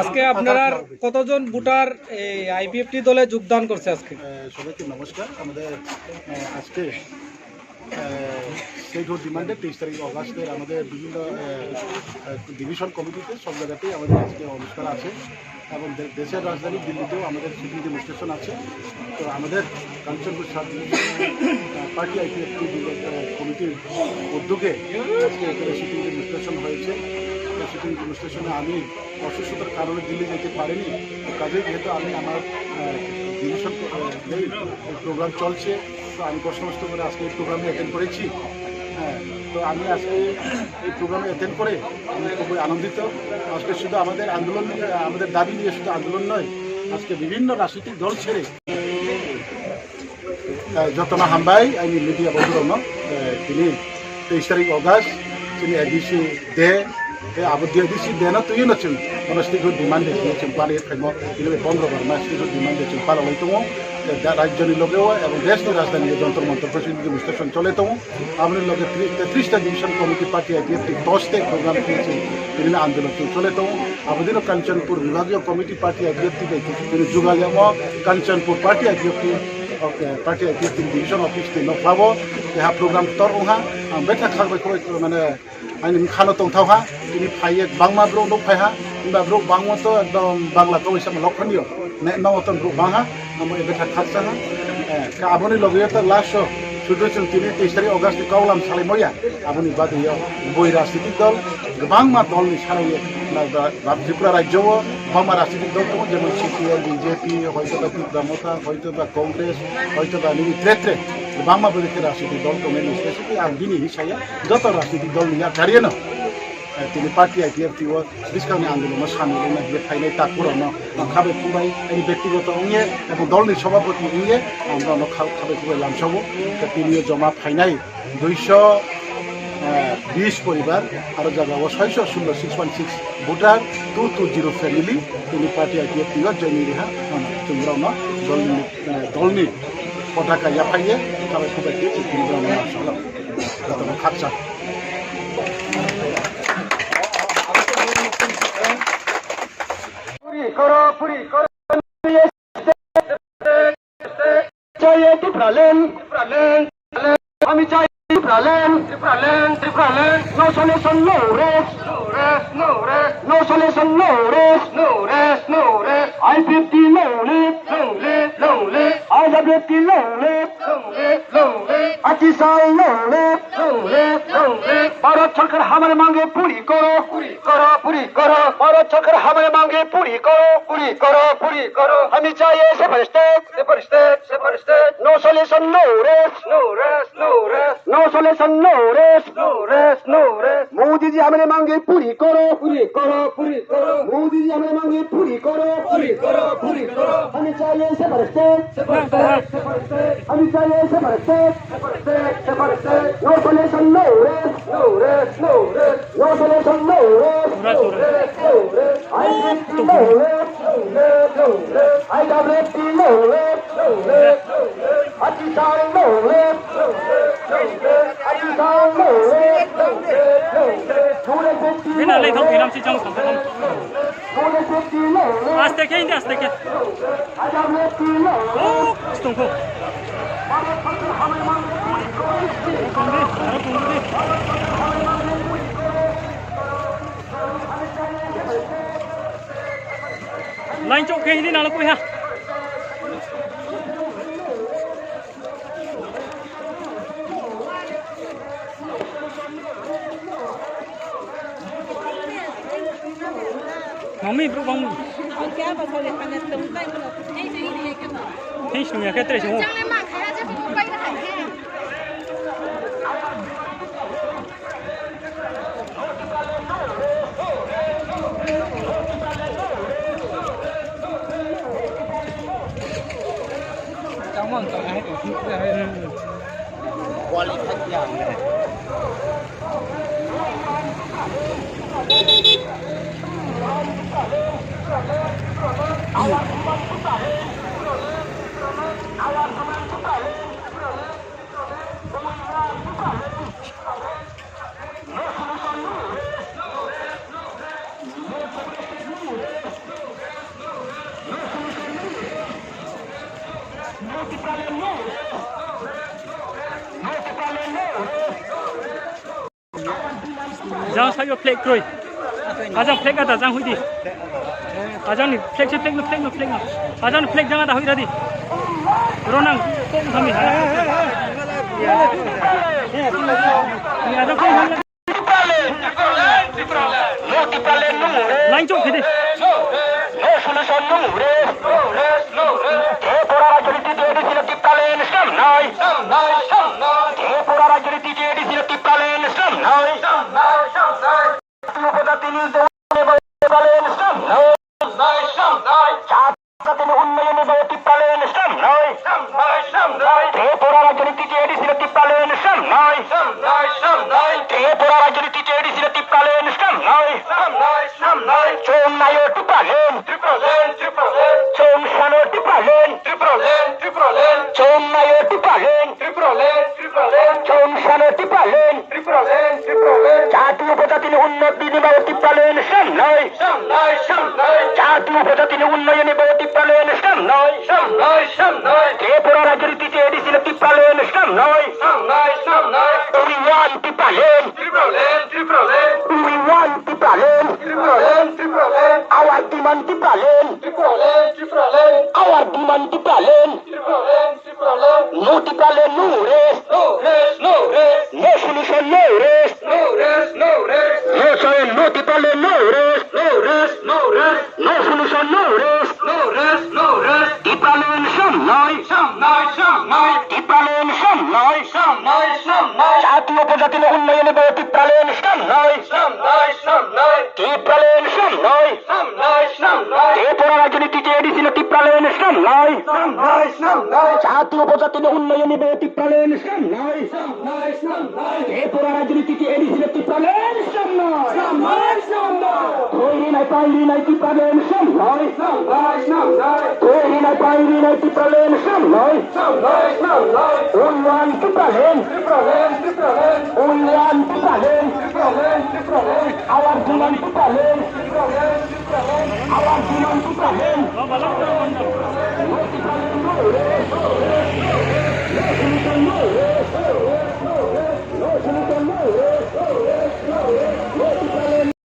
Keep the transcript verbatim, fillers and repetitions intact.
আজকে আপনারা কতজন ভোটার এই আইপিএফটি দলে যোগদান করছে আজকে? আহ, সবাইকে নমস্কার। আমাদের, আহ, আজকে, আহ, সেই ডিমান্ডে তেইশ তারিখ অগাস্টের আমাদের বিভিন্ন, আহ, আহ, ডিভিশন কমিটিতে সব জায়গাতেই আমাদের আজকে অনুষ্ঠান আছে এবং দে-, দেশের রাজধানী দিল্লিতেও আমাদের সিটিং ডেমনস্ট্রেশন আছে। তো আমাদের কাঞ্চনপুর সাব ডিভিশন, আহ, পার্টি আইপিএফটি, আহ, কমিটির উদ্যোগে আজকে এখানে সিটিং ডেমনস্ট্রেশন হয়েছে। তো সিটিং ডেমনস্ট্রেশনে আমি অসুস্থতার কারণে দিল্লি যেতে পারিনি। তো কাজেই যেহেতু আমি আমার, আহ, ডিভিশন, আহ, নেই, প্রোগ্রাম চলছে, তো আমি কষ্ট মষ্ট করে আজকে এই প্রোগ্রামে অ্যাটেন্ড করেছি। হ্যাঁ, তো আমি আজকে এই প্রোগ্রামে অ্যাটেন্ড করে আমি খুবই আনন্দিত। আজকে শুধু আমাদের আন্দোলন, আহ, আমাদের দাবি নিয়ে শুধু আন্দোলন নয়, আজকে বিভিন্ন রাজনৈতিক দল ছেড়ে, আহ, যতনা হামবাই আইনি মিডিয়া বন্ধুরনো, আহ, তিনি তেইশ তারিখ অগাস্ট, তিনি ADC day, tei abo D I D C beno twiwi no chwng bono statehood demand de twiwi chwng pari phaimo, tini bai pondro bar ma statehood demand de chwng palolai tongo. Tei da-, rajyoni logeo ebong deshni rajdhani Jantar Mantar pho chini demonstration cholai tongo. Aboni loge tri-, tetris ta division committee party I P F T ni tos tei program twiwi chwng tini andolon chwng cholai tongo. Abodino Kanchanpur vibhagiyo committee party I P F T bai tini jugal yamo Kanchanpur party I P F T, okay, party I P F T ni division office ni nokhlao keha program tor wngha. Ang betha khak bai khoroi mane Ani bwkhano tongthokha, tini phaiye bangma borok nuk phaiha, hwnba borok bangma to ekdom Bangla kawi sama lokhonio, ne, nogo to borok bangha, amo ebetha khaksa ha. Eh, ka aboni loge to last o, sudu chwng tini teis tarik August ni kaulam salai moya, aboni bagwi yo boi rajnitik dol, kwbangma dol ni sarwi, na, ba, ba, Tripura rajyo o, bangma rajnitik dol tongo, jemon C P M, B J P, hoito ba Tipra Motha, hoito ba Congress, hoito ba nini tre tre, kwbangma bwrwi khe rajnitik dol tongo, nini specific ang bini hinwi saya. Joto rajnitik dol ni yakariyano, eh, tini party I P F T o bwskangni andolon no samung wngna hinkhe phainai takhuk rokno ang khabai khumbai ani bektigoto wngye ebong dolni sobhapoti wngye ang bono kha-, khabai khumbai lamsao. Tini o joma phainai duiso, eh, bis poribar, aro jaga o soiso sullo, six one six voter, two two zero family, tini party I P F T o join wngha, chwng rokno dolni eh, dolni potaka yaphaiye, khabai khumbai khe chwng tini borokno ma salo. Jotono khaksa. Puri koro, puri koro. Chahiye Tipraland, Tipraland. আমি চাই ত্রিপুরাল্যান্ড, ত্রিপুরাল্যান্ড, Tripuraland. No solution, no rest, no rest, no rest. No solution, no rest, no rest, no rest. I P F T long live, long live, long live. I W T long live, long live, long live. Atisal long live, long live, long live. Bharat সরকার হামারে মাঙ্গে পুরি করো, পুরি করো, পুরি করো। ভারত সরকার হামারে মাঙ্গে পুরি করো, পুরি করো, পুরি করো। আমি চাই separate state, separate state, separate state. No solution, no rest, no rest, no rest. No solution, no rest, no rest, no rest. Modi ji हमारे मांगे पूरी करो, पूरी करो, पूरी करो। मोदी जी हमारे मांगे पूरी करो, पूरी करो, पूरी करो। हमें चाहिए separate state, separate state, separate state. हमें चाहिए separate state, separate state, separate state. No solution, no rest, no rest, no rest. No solution, no rest, no rest, no rest. I P F T long live, long live, long live. I W T long live, long live, long live. Atisal long live, long live, long live. Atisal long live, long live, long live. Bini le thok hinam si jang thok thok. Aste khe, hindi aste khe. Oh, stungkho. Line chok khe hini nalo koi ha. Mami bro bang. Hei sung ya khe tre sung. Jang sayo flag kroi. Ajang flag ada jang huidi. Ajang ni flag se flag no flag no flag no. Ajang ni flag jang ada hui radi. Ronang kong kami ha. Ni ajang kong kami. Lain chok khede. Tripura rajniti J D C no Tipraland samnai. Tripura rajniti J D C no Tipraland samnai. Upajatini Tipraland samnai. Jatini unnayoni bayo Tipraland samnai. Tripura rajniti J D C no Tipraland samnai. Tripura rajniti J D C no Tipraland samnai. Chwng naio Tipraland. Tripuraland, Tripuraland. Chwng sano Tipraland. Tripuraland, Tripuraland. Chwng naio Tipraland. Tripuraland, Tripuraland. Chwng sano Tipraland. Tripuraland, Tripuraland. Jati upajatini unnotini bayo Tipraland samnai. Samnai, samnai. Jati upajatini unnayoni bayo Tipraland samnai. Samnai, samnai. Tripura rajniti J D C no Tipraland samnai. Samnai, samnai. We want Tipraland. Tripuraland, Tripuraland. We want Tipraland. Tripuraland, Tripuraland. Our demand Tipraland. Tripuraland, Tripuraland. Our demand Tipraland. Tripuraland, Tripuraland. No Tipraland, no rest. No rest, no rest. No solution, no rest. No rest, no rest. No Chayam, no Tipraland, no rest. No rest, no rest. No solution, no rest. No rest, no rest. Tipraland samnai. Samnai, samnai. Tipraland samnai. Samnai, samnai. Jati upajatini unnayoni bayo Tipraland samnai. Samnai, samnai. Tipraland samnai. Samnai, samnai. Tripura rajniti J D C no Tipraland samnai. Samnai, samnai. Jati upajatini unnayoni bayo Tipraland samnai. Samnai, samnai. Tripura rajniti J D C no Tipraland samnai. Samnai, samnai. Thwi rinai, pai rinai Tipraland samnai. Samnai, samnai. Thwi rinai, pai rinai Tipraland samnai. Samnai, samnai. We want Tipraland. Tripuraland, Tripuraland. We want Tipraland. Tripuraland, Tripuraland. Our demand Tipraland. Tripuraland, Tripuraland. Our demand Tipraland.